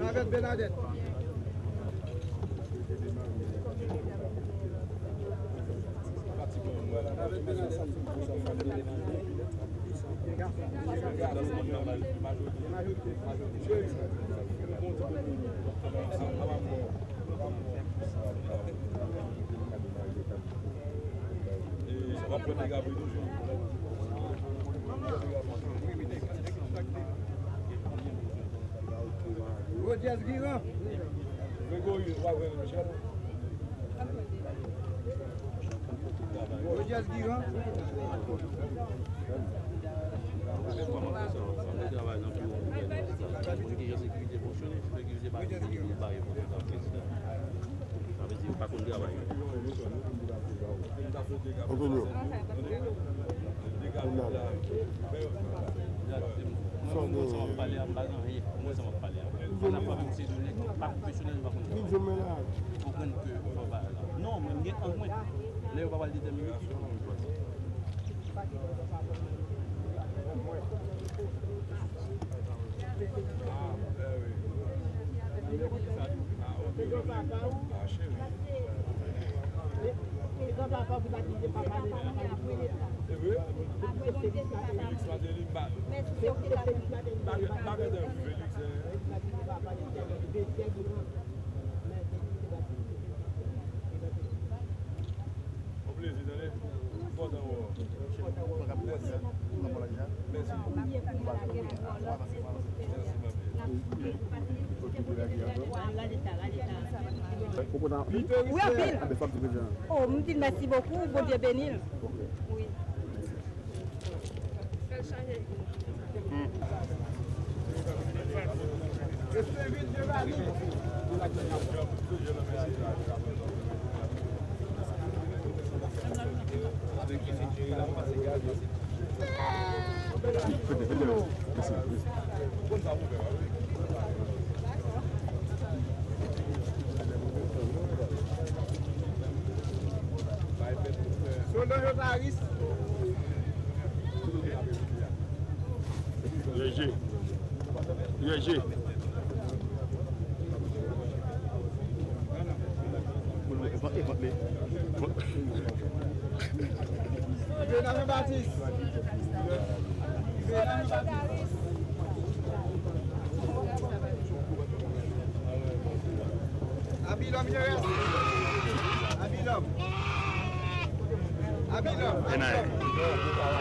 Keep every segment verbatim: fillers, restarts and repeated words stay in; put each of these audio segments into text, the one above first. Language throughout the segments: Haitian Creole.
Avèk Bènadèt. Rodias Guiran. Gregory, w ap jwenn Michel. Rodias Guiran. Moun ki jan sekirite fonksyone, sekirite ba yo bare pou yo ta prezidan. Sa vle di yo pa konn travay. Antonio. Mwen sa m ap pale a, m pa gen anyen. Mwen sa m ap pale a. Ann ap fè yon ti jounen, pa pwofesyonèl, nou pa konn travay. Konprann ke fò bagay la. Non, men m gen ang mwen. Lè yo pa pral detèmine ki pou nou chwazi. Yon plezi, tande. M kontan wè w. Mèsi. Mèsi, mèsi, mèsi. Wi, anpil. Oh, m di l mèsi bokou, Bondye beni l. Wi. Solange Otaris. Rejé. Rejé. Juvenal Jean Baptiste. Juvenal Jean Baptiste. Abilòm Jerez. Abilòm. Abilòm. Abilòm.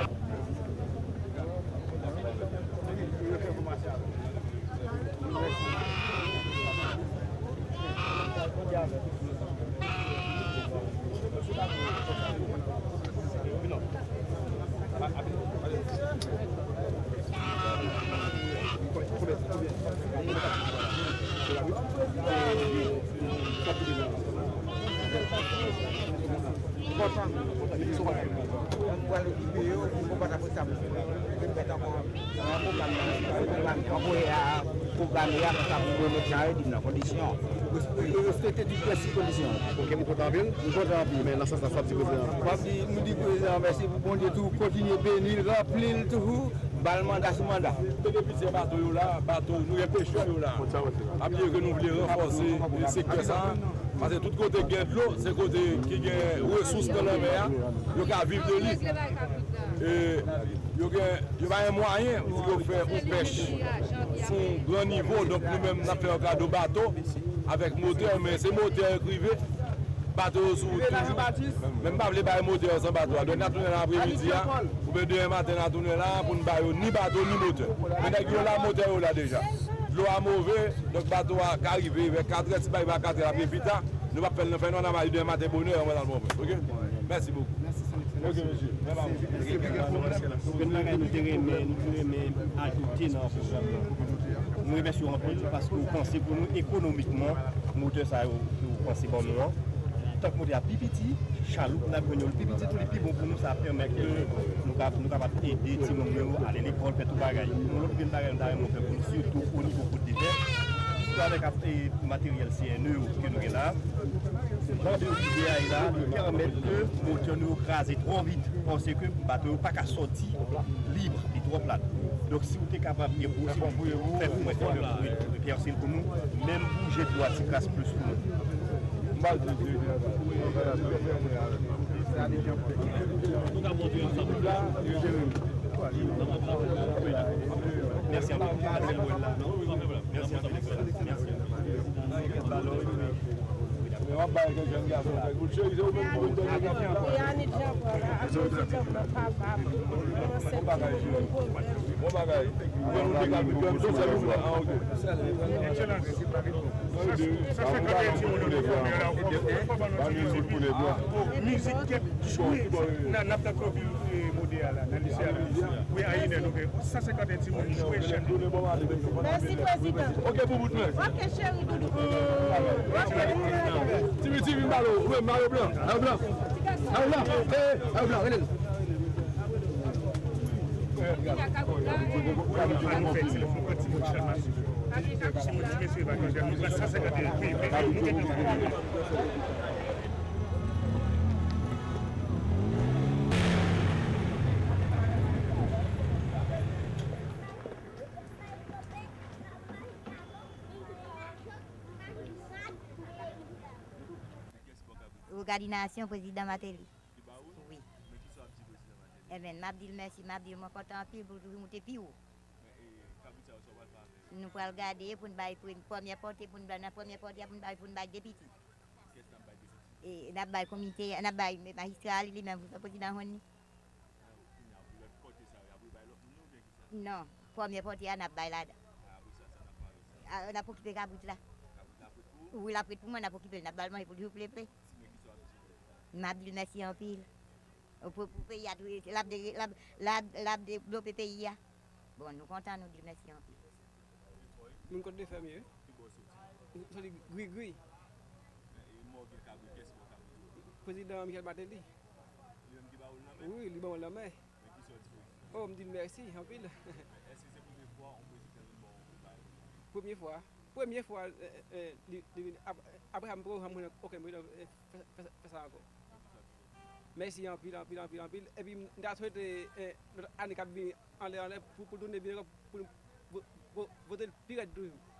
Mwen pral okipe yo pou konbat apre sa, mesye. Yo mèt ankò nan pwogram nan, pwogram nan, anvoye a, pwograme a, konsa pou yo mèt jan yo di m nan kondisyon. Yo respekte tout prensip kondisyon. Ok, m kontan anpil. M kontan anpil, men nan sans la, sa w ap di prezidan an? M ap di, m di prezidan an mèsi pou Bondye tou, kontinye beni l, ranpli l toujou, ba l manda sou manda. Benefisye bato yo la, bato, nou gen pechè yo la. Pa bliye ke nou vle ranfòse sektè sa a. Paske tout kote gen dlo, se kote ki gen resous nan lanmè a, yo ka viv de li. E yo gen, yo pa gen mwayen pou yo fè yon pèch sou yon gran nivo. Donk, nou menm, n ap fè yo kado bato avèk motè, men se motè yo k rive, bato yo sou wout toujou. Men m pa vle bay motè yo san bato a. Donk, n ap tounen la apremidi a, oubyen demen maten, n ap tounen la pou n ba yo ni bato, ni motè. Men nèg yo la, motè yo la deja. Dlo a move, donk bato a ka rive vè katrè, si pa rive a katrè, l ap rive pita. Nou p ap fè l nan fènwa, n ap ale demen maten bonè, mwen al pran mwen. Ok? Mèsi bokou. Ok, mesye. Bye bye. Gen bagay nou te renmen, nou te renmen ajoute nan pwogram nan. Nou remèsye w anpil paske w panse pou nou ekonomikman, motè sa yo ke w panse ban nou an. Tank motè a pi piti, chaloup n ap jwenn yo l pi piti tou, li pi bon pou nou, sa ap pèmèt ke nou ka, nou kapab ede timoun yo ale lekòl, fè tout bagay. Yon lòt grenn bagay nou ta renmen w fè pou nou, sitou o nivo kot de tè, sitou avèk ap, e, materyèl C N E yo ke nou gen la. Mande yo ki deyay la, li pèmèt ke motè nou yo kraze twò vit, paske bato yo pa ka sòti lib, li twò plat. Donk, si w te kapab gen posiblite fè pou mwen, fè yon pèse l pou nou, menm bouje dlo a ti kras plis pou nou. Mèsi anpil. Mèsi anpil. Mèsi. Yannick Jean Paul, asosi Jean Paul, papa, ansent moun, moun pwovèb. Bon bagay. Bon bagay. Bon bagay. Bon bagay. Bon bagay. Sa se kòmè ti moun yo te fòme la, ou fò ban nou ti mizik. Mizik k ap jwe nan, nan Plato Vil, e, Modè a la, nan lise a la. Wi, a inè nou fè san senkant timoun jwe chante. Mèsi, prezidan. Ok, boubout mwen. Ok, cheri doudou. Ti, ti, vin balo. Wi, mayo blan. Mayo blan. Mayo blan. Eh, mayo blan, rele l. An nou fè ti, fè ti bout chan. Ti mesye evanjèl, nou pran san senkant wi, wi, nou gen Rogadi Nasyon, prezidan Martelly. Wi. Ebyen, m ap di l mèsi, m ap di l mwen kontan anpil pou l toujou moute pi wo. Nou pral gade pou n bay premye pòte, pou n bay nan premye pòte a, pou n bay, pou n bay de piti. E, n ap bay komite, n ap bay majistra a, li, li menm, prezidan Honny. Non, premye pòte a, n ap bay ladan. A, n ap okipe kabrit la. Wi, l ap ret pou mwen, n ap okipe l, n ap ba l manje pou l jou ple ple. M ap di l mèsi anpil. Pou, pou peyi a, tou, l ap de, l ap, l ap, l ap devlope peyi a. Bon, nou kontan, nou di l mèsi anpil. Moun Kòt de Fèm ye. M soti Grigri. Prezidan Michel Martelly. Wi, li ban mwen lanmen. Oh, m di l mèsi anpil. Premye fwa. Premye fwa, eh, eh, li, li vin ap-, apre sa, m poko janm wè okenn prezidan, eh, fè, fè, fè sa ankò. Mèsi anpil, anpil, anpil, anpil. Epi m ta swete, eh, lòt ane k ap vini anlè, anlè, pou, pou tounen vin ankò, pou nou vo-, vo-, vote l pi rèd toujou.